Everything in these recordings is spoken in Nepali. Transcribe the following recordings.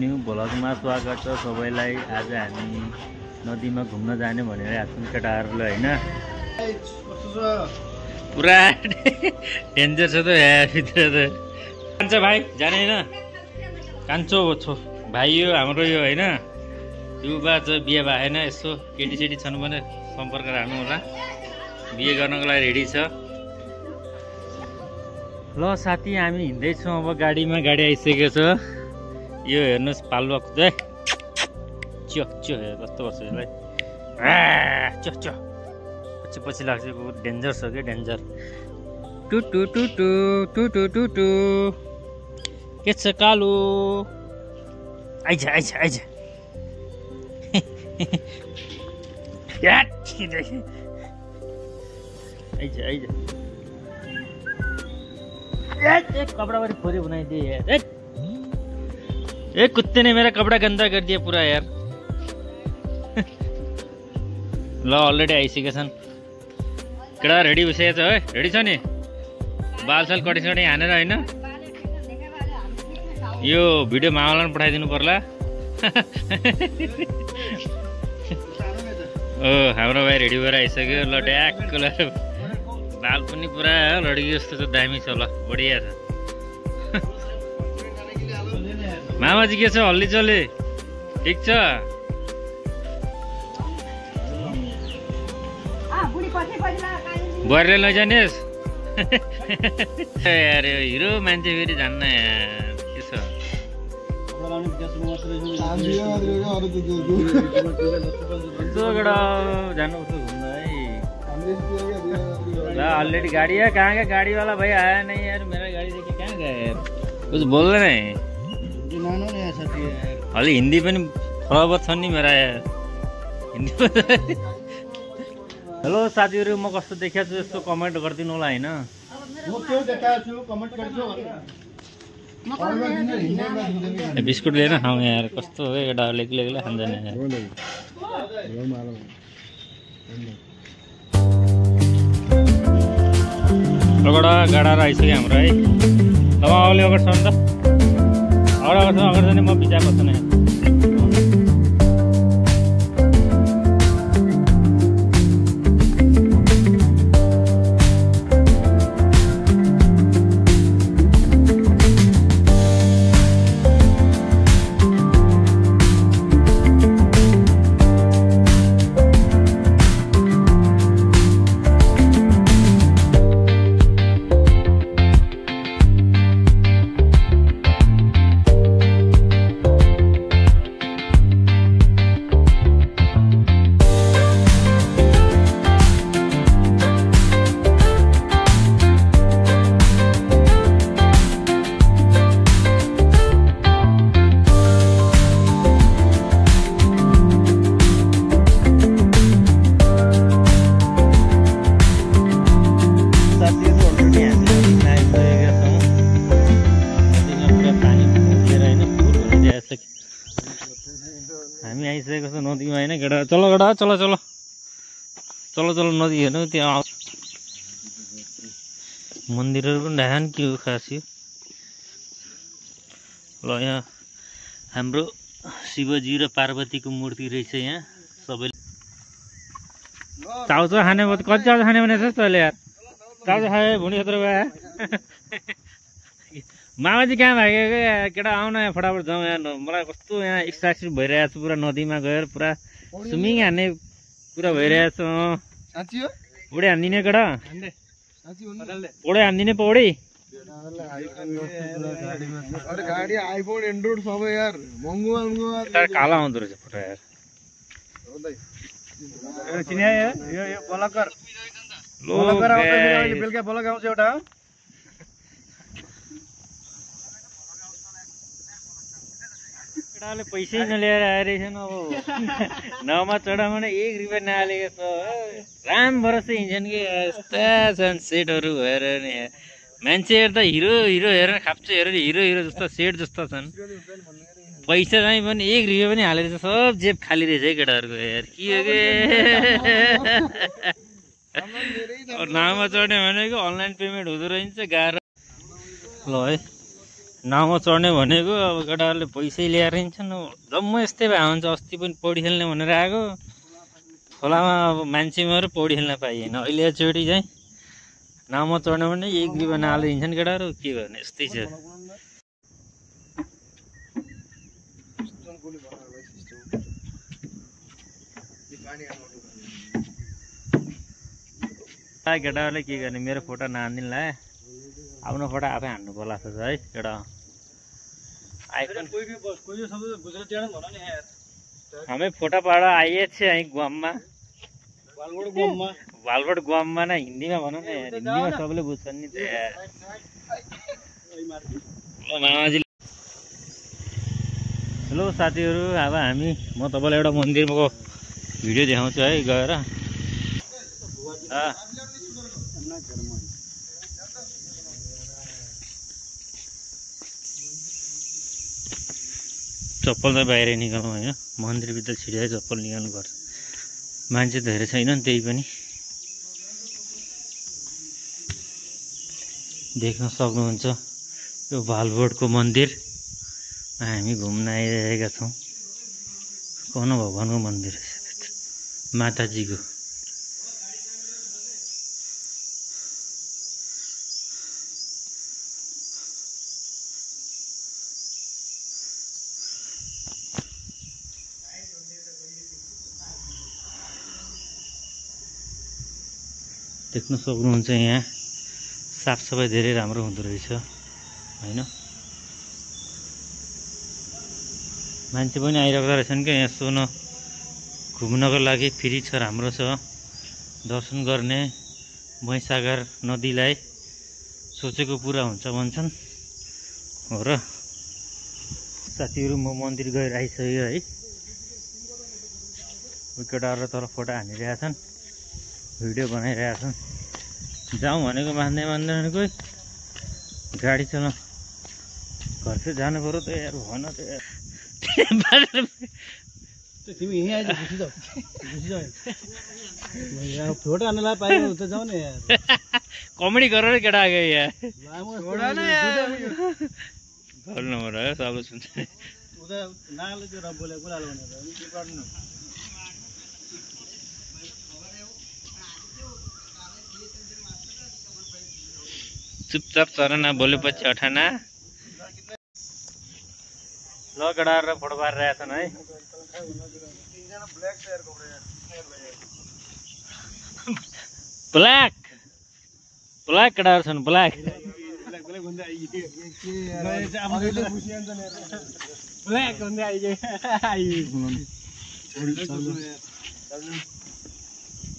न्यू भ्लगमा स्वागत छ सबैलाई। आज हामी नदीमा घुम्न जाने भनेर आएको छौँ केटाहरूले होइन। पुरा डेन्जर छ त यहाँ भित्र त। कान्छ भाइ जाने होइन? कान्छो छो भाइ यो हाम्रो यो होइन, युवा छ बिहे भएन, यसो केटीसेटी छन् भने सम्पर्क राख्नु होला, बिहे गर्नको लागि रेडी छ। ल साथी हामी हिँड्दैछौँ अब गाडीमा। गाडी आइसकेको छ। यो हेर्नुहोस् पालुवा खुदै च्यो च्यो कस्तो गर्छ यसलाई, च्यो च्यो पछि पछि लाग्छ। डेन्जर छ क्या डेन्जर। टु टु टु टु टु टु टु टु के छ कालु? आइज आइज आइज आइज आइज। कपड़ा वाली फोरी बनाई दी यार। एक कुत्ते ने मेरा कपड़ा गंदा कर दिया पूरा यार। ल अलरेडी आइसकेको छन् केटा। रेडी भइसकेको छ है? रेडी छ नि? बालसाल कटिसटी हानेर होइन? यो भिडियो मामालाई पनि पठाइदिनु पर्ला। ओ हाम्रो भाइ रेडी भएर आइसक्यो। ल ट्याक्क ल बाल पनि पुरा लड्की जस्तो छ, दामी छ। ल बढिया छ। मामाजी के छ? हल्ली चले ठिक छ? बुहारीले लैजानेस्? यार हिरो मान्छे फेरि जान्न यार के छ? जानुपर्छ घुम्न है। ऑलरेडी गाड़ी है। कहाँ गया गाड़ी वाला भाई? आया नहीं यार, मेरा गाड़ी देखिए कहाँ गया यार, कुछ बोल रहे नहीं। अलि हिंदी पनि थोड़ा बहुत छ नि मेरा यार हिंदी। हेलो साथीहरु, म कस्तो देखेको छु यसो कमेन्ट गरिदिनु होला हैन? बिस्कुट लिएर खाऊ यार। कस्तो हो एउटा लेग्लै खाँदैन यार। गाडा आइसक्यो हाम्रो है। अब अगाडि अगाडि छ नि त, अगाडि जाने म भिजाएको छु नि। हामी आइसकेको छ नदीमा होइन केटा। चलो केटा चलो चलो चलो चलो नदी हेर्नु। त्यहाँ मन्दिरहरू पनि ढान के हो खास यो। ल यहाँ हाम्रो शिवजी र पार्वतीको मूर्ति रहेछ यहाँ। सबैले चाउचाउ खाने भयो? कति चाउचाउ खाने भनेको छ तैँले यार? चाउचाउ खायो भुँडी यत्रो भयो। मामाजी कहाँ भागेको यार? केटा आउन यहाँ फटाफट जाउँ यहाँ। मलाई कस्तो यहाँ एक्साइटेड भइरहेको छ पुरा। नदीमा गएर पुरा स्विमिङ हान्ने पुरा भइरहेको छ। पौडी हान्दिने केटा? पौडी हान्दिने? पौडी गाडी आइफोन एन्ड्रोइड सबै यार महँगो काला आउँदो रहेछ फोटो यार। चिने यो ब्लगर आउँछ बेलुका ब्लग आउँछ एउटा। केटाले पैसै नलिएर आइरहेछन्। अब नाउँमा चढामा 1 रुपियाँ नहालेको छ। राम भरोसे हिँड्छन् कि यस्ता छन् सेटहरू भएर नि। मान्छे हेर्दा हिरो हिरो हेरेर खाप्छ, हेरेर हिरो हिरो जस्तो सेट जस्तो छन्। पैसा चाहिँ पनि 1 रुपियाँ पनि हालेर सब जेब खाली रहेछ है केटाहरूको यार। के हो के नाउँमा चढ्ने भनेको अनलाइन पेमेन्ट हुँदो रहेछ गाह्रो। ल है नाउँमा चढ्ने भनेको अब केटाहरूले पैसै ल्याएर हिँड्छन्। जम्मै यस्तै भए हुन्छ। अस्ति पनि पौडी खेल्ने भनेर आएको खोलामा अब मान्छे मऱ्यो पौडी खेल्न पाइएन। अहिले एकचोटि चाहिँ नाउँमा चढ्ने भने एक दुई बनाएर हिँड्छन् केटाहरू। के गर्ने यस्तै छ। केटाहरूले के गर्ने मेरो फोटो नहान्दिनु ला आफ्नो फोटो आफै हान्नु पर्ला जस्तो छ है केटा। हमें फोटा पाड़ा आइए थे यहीं गुआम में वालवर्ड गुआम में ना हिंदी में बनो ना यार हिंदी में सबले बुझ्छन् नि त यार। मामाजी हेलो साथीहरु अब हामी म तपाईलाई एउटा मन्दिरको भिडियो देखाउँछु है गएर। चप्पल त बाहिर निकाल्नु हैन मन्दिरभित्र छिराए चप्पल निकाल्नु पर्छ। मान्छे धेरै छैन नि त्यही पनि देख्न सक्नुहुन्छ। यो भालबोटको मन्दिर हामी घुम्न आइरहेका छौं। कन भगवानको मन्दिर माताजीको। देख्न सक्नुहुन्छ यहाँ साफसफाइ धेरै राम्रो हुँदो रहेछ हैन। मान्छे पनि आइरहेका रहेछन् के यहाँ सोन घुम्नको लागि फ्री छ राम्रो छ दर्शन गर्ने। मैसागर नदीलाई सोचेको पुरा हुन्छ भन्छन् हो र। साथीहरु म मन्दिर गएर आइसक्यो है। केटाहरु तर फोटो हानिरहेछन् भिडियो बनाइरहेछन्। जाउँ भनेको मान्दैन कोही। गाडी चलाउँ घर चाहिँ जानु पर्यो त यार भन त यार। तिमी यही आइज घुसी जाऊ यार फोटो हान्नलाई पाइयो त जाऊ न यार। कमेडी गरेर केटा आयो यार। छोडा न यार गर्नु पर्यो सबले सुन्छ। उता नागले त्यो र बोलेको लाल भनेर के गर्नु। चुपचाप चरना बोलेपछि अठाना। ल केटाहरु फोटो पारिरहेछन् है। ब्ल्याक ब्ल्याक केटाहरु छन् ब्ल्याक। ब्ल्याक भन्दै आइजे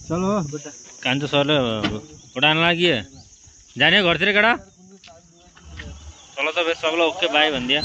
चलो बेटा कान्छो सरले फोटो हान्न लागि जाने घरतिर केटा। चलो त सबलाई ओके बाई भनिदिया।